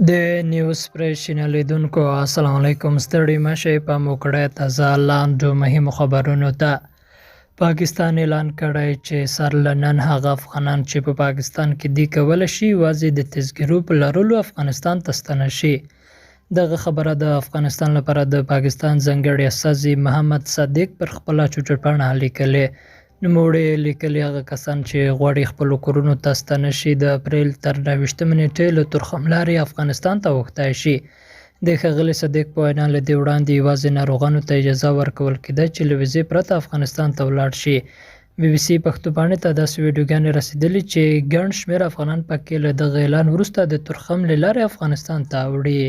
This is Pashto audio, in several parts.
د نیوز پریس چینل لیدونکو السلام علیکم، ستړي مه شئ، پام وکړئ تازه لاندو مهمو خبرونو ته. پاکستان اعلان کړی چې سر له نن هغه افغانان چې په پاکستان کې دي کولی شي یوازې د تذکرو په لرلو افغانستان ته ستنه شي. دغه خبره د افغانستان لپاره د پاکستان ځانګړي استازي محمد صدیق پر خپله ټویټرپاڼه لیکلې. نوموړي لیکلي، هغه کسان چې غواړي خپلو کورونو ته ستانه شي، د اپریل تر 29مې نېټې له تورخم لارې افغانستان ته اوښتی شي. د ښاغلي صدیق په وینا، له دې وړاندې یوازې ناروغانو ته اجازه ورکول کېده چې له ویزې پرته افغانستان ته ولاړ شي. بي بي سي پښتو پاڼې ته داسې ویډیوګانې رسېدلي چې ګڼ شمېر افغانان پکې له دغه اعلان وروسته د تورخم له لارې افغانستان ته اوړي.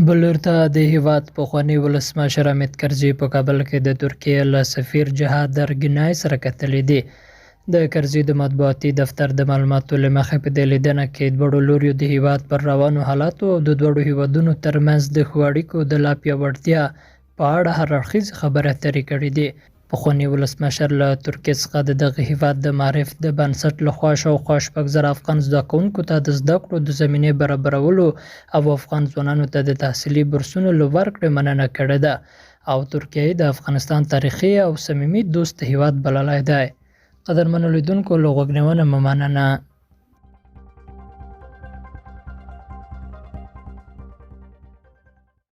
بل لور ته د هېواد پخواني ولسمشر حامد کرزي په کابل کې د ترکیې له سفیر جهاد ارګینای سره کتلي دي. د کرزي د مطبوعاتي دفتر د معلوماتو له مخې په دې لیدنه کې دواړو لوریو د هېواد پر روانو حالاتو او د دواړو هېوادونو ترمنځ د ښو اړیکو د لا پیاوړتیا په اړه هر اړخیزې خبرې اترې کړې دي. پخواني ولسمشر له ترکیې څخه د دغه هېواد د معارف د بنسټ له خوا شاوخوا 6000 افغان زده کوونکو ته د زده کړو د زمینې برابرولو او افغان ځوانانو ته د تحصیلي بورسونو له ورکړې مننه کړې ده او ترکیه یې د افغانستان تاریخي او صمیمي دوست هېواد بللی دی. قدرمنو لیدونکو له غوږنیونې مو مننه.